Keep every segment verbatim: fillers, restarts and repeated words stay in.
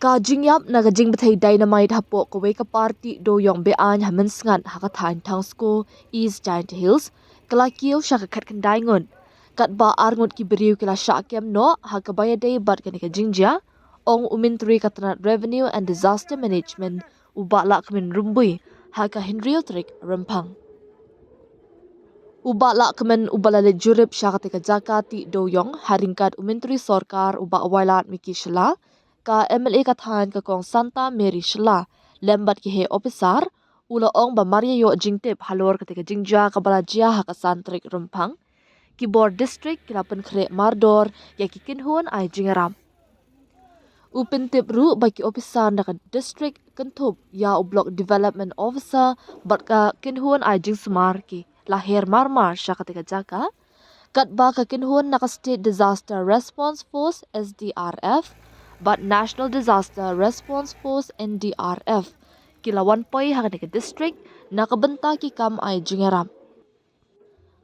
Ka jingïap na ka jingbthei dynamite hapoh kawei ka party dewïong be-aiñ ha Mynsngat ha ka thaiñ Thangsko, East Jaintia Hills, ka la kiew sha ka khatkhyndai ngut. Katba ar ngut ki briew ki la shah kem noh ha kaba ïadei bad kane ka jingjia, ong u Myntri ka tnat Revenue and Disaster Management, u Bah Lahkmen Rymbui, ha ka hynriew tarik Rymphang. U Bah Lahkmen uba la leit jurip sha katei ka jaka tih dewïong ha ryngkat u Myntri Sorkar u Bah Wailadmiki Shylla, ka M L A ka thaiñ ka Kong Santa Mary Shylla, lem bad ki heh ophisar, u la ong ba mar ïa ïoh jingtip halor katei ka jingjia kaba la jia ha ka san tarik Rymphang, ki bor district ki la pynkhreh mardor ïa ki kynhun ai jingïarap. U pyntip ruh ba ki ophisar na ka district kynthup ïa u Block Development Officer bad ka kynhun ai jingsumar ki la her marmar sha katei ka jaka. Katba ka kynhun na ka State Disaster Response Force, S D R F, bad National Disaster Response Force, N D R F, ki la wan poi ha kane ka district na ka bynta ki kam ai jingïarap.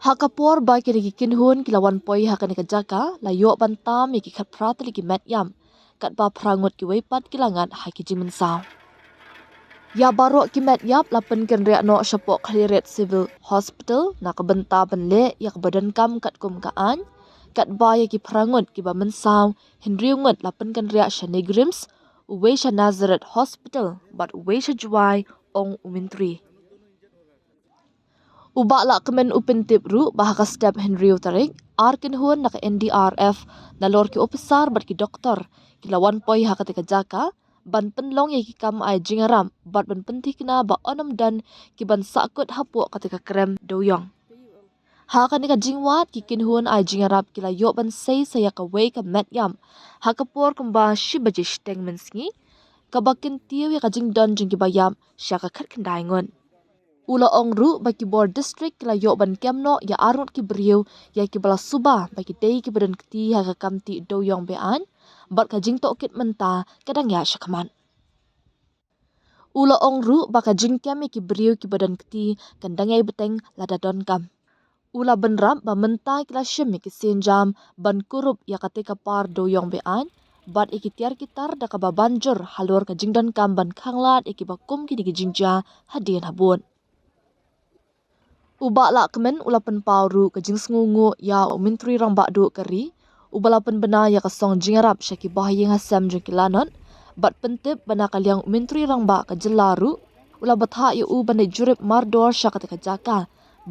Ha ka por ba kine ki kynhun ki la wan poi ha kane ka jaka, la ïoh ban tam ïa ki khatphra tylli ki met ïap, katba phra ngut kiwei pat ki la ngat ha ki jingmynsaw. Ïa baroh ki met ïap la pynkynriah noh shapoh Khliehriat Civil Hospital na ka bynta ban leh ïa kaba donkam katkum ka aiñ, katba ïa ki phra ngut kiba mynsaw, hynriew ngut la pynkynriah sha NEIGRIHMS, uwei sha Nazareth Hospital bad uwei sha Jowai, ong u Myntri. U Bah Lahkmen u pyntip ruh ba ha ka step hynriew tarik, ar kynhun na ka N D R F, nalor ki ophisar bad ki doktor, ki la wan poi ha katei ka jaka ban pynlong ïa ki kam ai jingïarap bad ban pynthikna ba un ym don ki ban sahkut hapoh katei ka krem dewïong. Ha kane ka jingwad, ki kynhun ai jingïarap ki la ïoh ban sei sa ïa kawei ka met ïap ha ka por kumba shi baje shiteng mynsngi, kaba kyntiew ïa ka jingdon jong kiba ïap sha ka khatkhyndai ngut. U la ong ruh ba ki bor district ki la ïoh ban kem noh ïa ar ngut ki briew ïa kiba la suba ba ki dei kiba don kti ha ka kam tih dewïong be-aiñ, bad ka jingtohkit mynta ka dang ïaid shakhmat. U la ong ruh ba ka jingkem ïa ki briew kiba don kti kan dang ïai bteng lada donkam. U la bynrap ba mynta ki la shim ïa ki sienjam ban kurup ïa katei ka par dewïong be-aiñ bad ïa ki tiar ki tar da kaba ban jur halor ka jingdonkam ban khanglad ïa kiba kum kine ki jingjia hadien habud. U Bah Lahkmen u la pynpaw ruh ka jingsngewnguh ïa u Myntri Rangbah Duh ka ri, uba la pynbna ïa ka song jingïarap sha ki bahaïing hasem jong ki lanot, bad pyntip ba na ka liang u Myntri Rangbah ka jylla ruh u la bthah ïa u ban leit jurip mardor sha katei ka jaka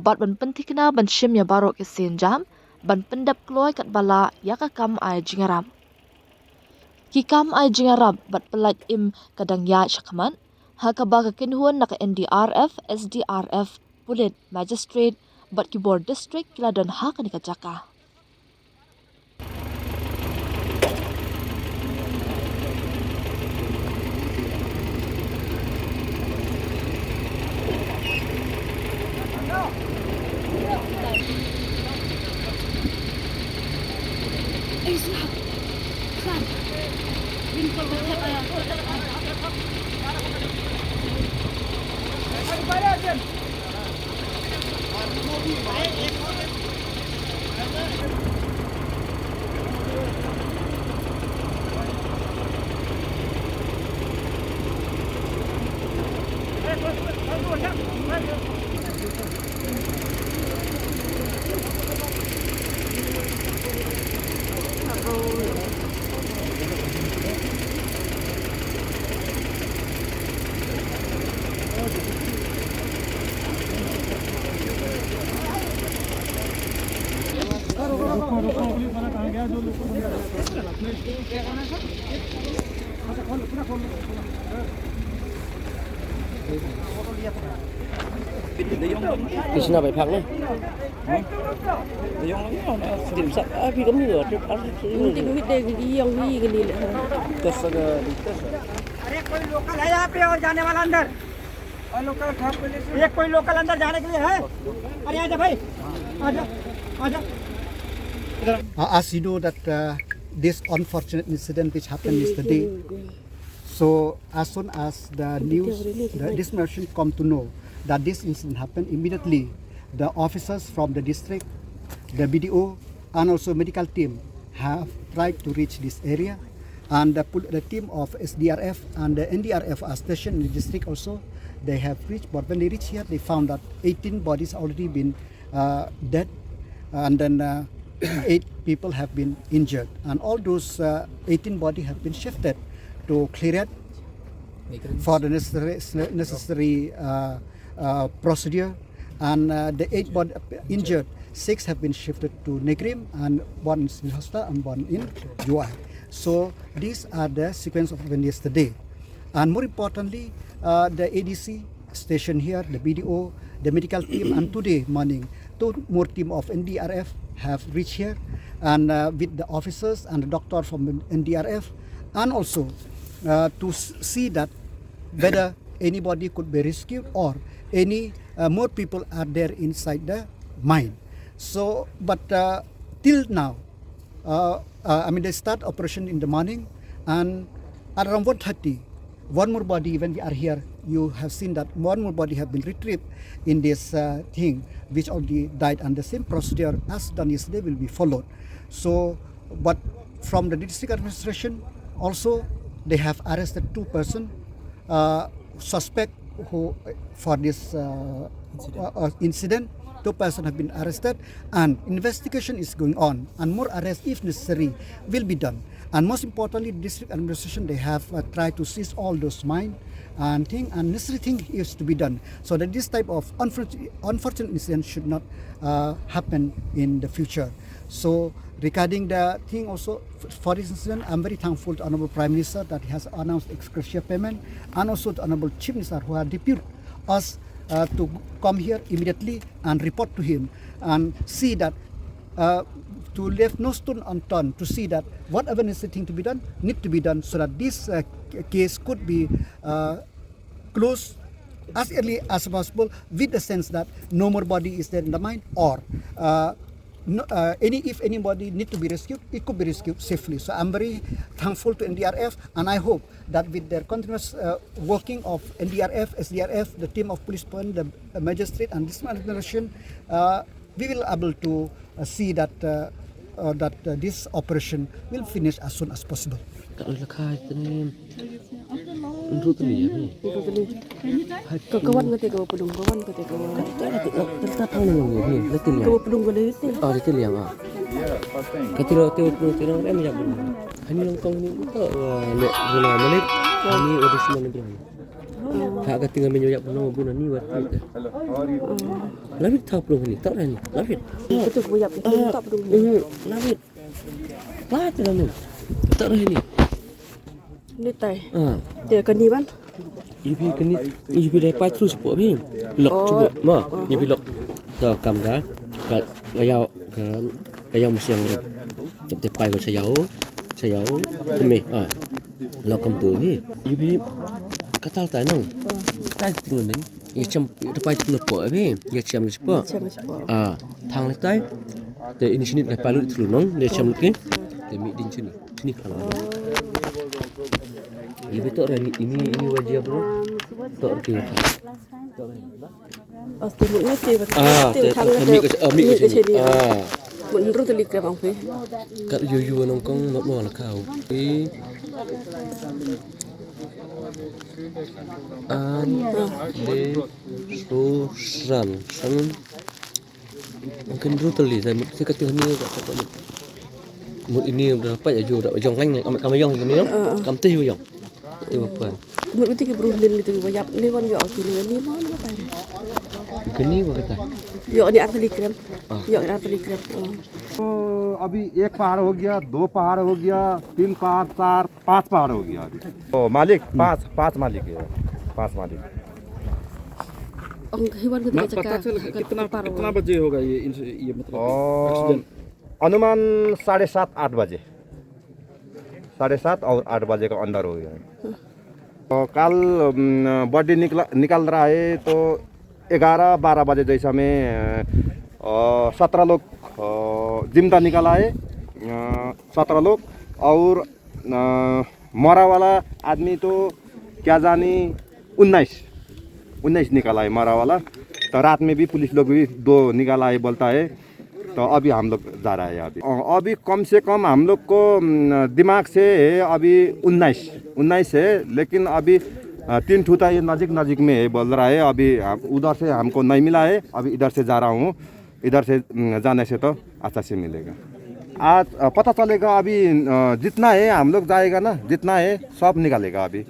bad ban pynthikna ban shim ïa baroh ki sienjam ban pyndep kloi katba lah ïa ka kam ai jingïarap. Ki kam ai jingïarap bad pyllait im ka dang ïaid shakhmat, ha kaba ka kynhun na ka N D R F, S D R F, pulit, magistrate bad ki bor district ki la don ha kane ka jaka. Pishna bai phak na. Dim sat, ah, phi kam ni lo, trip, ah, trip, trip. Dim mit de, ki yong hi, ki ni le. Tes ada, tes. अरे, कोई लोकल है यहाँ पे और जाने वाला अंदर? और लोकल था पुलिस। ये कोई लोकल अंदर जाने के लिए है? अरे, आजा भाई, आजा, आजा। Uh, as you know that, uh, this unfortunate incident which happened yesterday, so as soon as the news, the, this nation come to know that this incident happened, immediately the officers from the district, the B D O, and also medical team have tried to reach this area. and the, pol- the team of S D R F and the N D R F are stationed in the district also. They have reached, but when they reach here, they found that eighteen bodies already been uh, dead, and then uh, eight people have been injured, and all those uh, eighteen body have been shifted to Khliehriat for the necessary necessary uh, uh, procedure, and uh, the eight bod- injured, six have been shifted to Negrim, and one in Civil Hospital and one in Jowai. So these are the sequence of events yesterday, and more importantly, uh, the A D C station here, the B D O, the medical team, and today morning, two more team of N D R F have reached here, and uh, with the officers and the doctor from N D R F, and also uh, to s- see that whether anybody could be rescued or any uh, more people are there inside the mine. So, but uh, till now, uh, uh, I mean, they start operation in the morning, and at around one thirty, one more body, when we are here, you have seen that one more body have been retrieved in this uh, thing, which already died, and the same procedure as done yesterday will be followed. So, but from the district administration, also they have arrested two person uh, suspect who for this uh, incident. Uh, uh, incident. Two persons have been arrested, and investigation is going on, and more arrests, if necessary, will be done. And most importantly, district administration, they have uh, tried to seize all those mine and thing, and necessary thing is to be done, so that this type of unfortunate, unfortunate incident should not uh, happen in the future. So regarding the thing also, f- for this incident, I'm very thankful to Honorable Prime Minister that he has announced ex gratia payment, and also to Honorable Chief Minister who have deputed us uh, to come here immediately and report to him and see that uh, to leave no stone unturned to see that whatever necessary thing to be done need to be done, so that this uh, c- case could be uh, closed as early as possible, with the sense that no more body is there in the mine, or uh, no, uh, any if anybody need to be rescued, it could be rescued safely. So I'm very thankful to N D R F, and I hope that with their continuous uh, working of N D R F, S D R F, the team of police point, the uh, magistrate, and district administration, uh, we will able to uh, see that uh, uh, that uh, this operation will finish as soon as possible. Ka la khai tene. Nru tene ya ni. Ka ka wan ka te ka wa pudung, ka wan ka te ka wa. Ka ta ta ta ta ta ta ni ni ni. La tene. Ka wa pudung ka le te. Ah, la tene ya. Ka tiro te wa pudung tiro em ya pudung. Hani long kong ni to le le malik. Hani odus man ni. Ha ka tinga men ya pudung bu na ni wa. Labit tau pudung ni, tau ni. Labit. Ka tu wa ya pudung tau pudung. Labit. Wah, tu dah ni. Tak ada ni. Ni tai. Ah. Dia kani ban. Ibi kani, ibi dah patrol support ni. Lock support. Ma, ibi lock. Dah kam dah. Ka kayau ka kayau mesti yang. Tapi pai ko sayau, sayau. Kami ah. Lock kam tu ni. Ibi katal tai nang. Tai tu ni. Ia chem, ita pai tu lepo, eh, ia chem lepo. Chem lepo. Ah, thang letai. Te ini sini lepai lu tu nong, dia chem lepo. Te mi din sini, sini kalau. Ia betul dah ini, ini wajib bro. Tok tu. Oh, tu ni tu. Ah, te mi ke, ah, mi ke sini. Ah. Mun ru tu lik bang pe. Kat yu yu nong kong not mo la kau. Eh. An de so san san. Mungkin dulu teli saya mesti kata ni kat tempat ni. Mut ini dah dapat ya juga jong lain kam kam jong ini kam teh jong. Itu apa? Mut mesti ke beruh lil itu wayap ni wan yo kini ni mana apa? Kini apa kata? Yo ni arteli krem. Yo ni arteli krem. तो अभी एक पहाड़ हो गया, दो पहाड़ हो गया, तीन पहाड़, चार, पांच पहाड़ हो गया अभी। तो मालिक पांच, पांच मालिक है, पांच मालिक। Ang hiwan ko na, pata chal, kitna, kitna baje hoga ye, ye matlab, accident? अनुमान साढ़े सात आठ बजे, साढ़े सात और आठ बजे का अंदर हो गया है। तो कल बॉडी निकला, निकल रहा है, तो ग्यारह बारह बजे जैसा में सत्रह लोग जिंदा निकला है, सत्रह लोग। और मरा वाला आदमी तो क्या जाने उन्नीस, उन्नीस निकाला है मरा वाला। तो रात में भी पुलिस लोग भी दो निकाला है बोलता है। तो अभी हम लोग जा रहा है अभी। अ, अभी कम से कम हम लोग को, अम, दिमाग से है अभी उन्नीस, उन्नीस है, लेकिन अभी, अ, तीन ठूटा ये नज़दीक नज़दीक में है बोल रहा है। अभी हम, उधर से हमको नहीं मिला है, अभी इधर से जा रहा हूँ। इधर से, अम, जाने से तो अच्छा से मिलेगा। आज, अ, पता चलेगा अभी, अ, जितना है हम लोग जाएगा ना, जितना है सब निकालेगा अभी।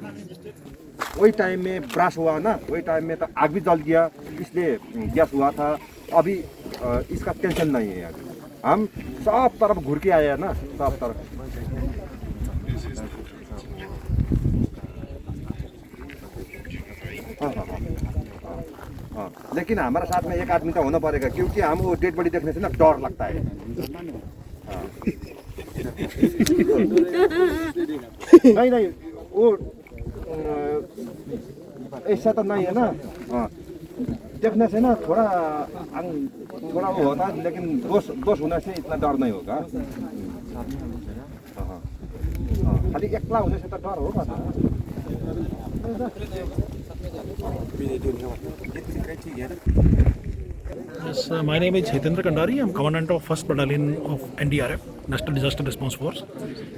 वही टाइम में ब्लास्ट हुआ ना, वही टाइम में तो आग भी जल गया, इसलिए गैस हुआ था। अभी, अ, इसका टेंशन नहीं है अभी। हम सब तरफ घूर के आए हैं ना, सब तरफ। हाँ, हाँ, हाँ। हाँ, लेकिन हमारे साथ में एक आदमी तो होना पड़ेगा, क्योंकि हम वो डेड बॉडी देखने से ना डर लगता है। हाँ। नहीं, नहीं, वो, अ, ऐसा तो नहीं है ना। हाँ, देखने से ना थोड़ा अंग, थोड़ा वो होता है, लेकिन दोस्त, दोस्त होने से इतना डर नहीं होगा। हाँ, हाँ। हाँ, खाली एकला होने से तो डर होगा ना। Yes, uh, my name is Hitendra Kandari. I'm commandant of first Battalion of N D R F, National Disaster Response Force.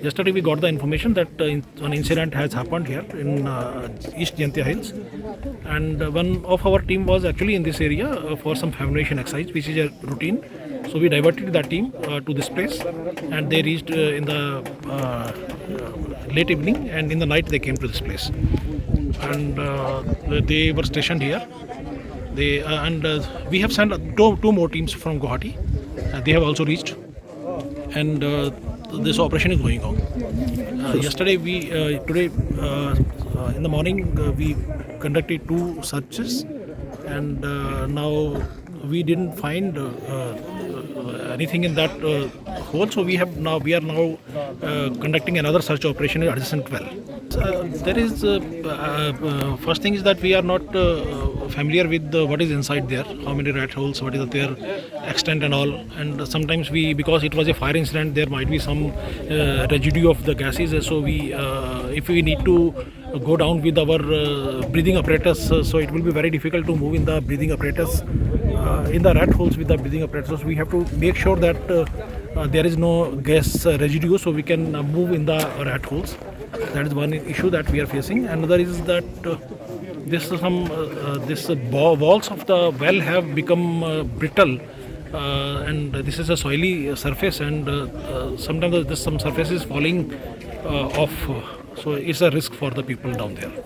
Yesterday we got the information that, uh, in, an incident has happened here in, uh, East Jaintia Hills, and, uh, one of our team was actually in this area, uh, for some fumigation exercise, which is a routine. So we diverted that team, uh, to this place, and they reached, uh, in the, uh, uh, late evening, and in the night they came to this place, and, uh, they were stationed here. They, uh, and, uh, we have sent two, two more teams from Guwahati. Uh, they have also reached, and, uh, this operation is going on. Uh, yesterday we, uh, today, uh, uh, in the morning, uh, we conducted two searches, and, uh, now we didn't find, uh, uh, anything in that, uh, hole. So we have now, we are now, uh, conducting another search operation in adjacent well. Uh, there is, uh, uh, uh, first thing is that we are not, uh, familiar with the, what is inside there, how many rat holes, what is their extent and all. And sometimes we, because it was a fire incident, there might be some, uh, residue of the gases. So we, uh, if we need to go down with our, uh, breathing apparatus, uh, so it will be very difficult to move in the breathing apparatus, uh, in the rat holes with the breathing apparatus. We have to make sure that, uh, uh, there is no gas, uh, residue, so we can, uh, move in the rat holes. That is one issue that we are facing. Another is that, uh, this some, uh, uh, this, uh, bo- walls of the well have become, uh, brittle, uh, and this is a soily, uh, surface, and, uh, uh, sometimes this some surface is falling, uh, off. Uh, so it's a risk for the people down there.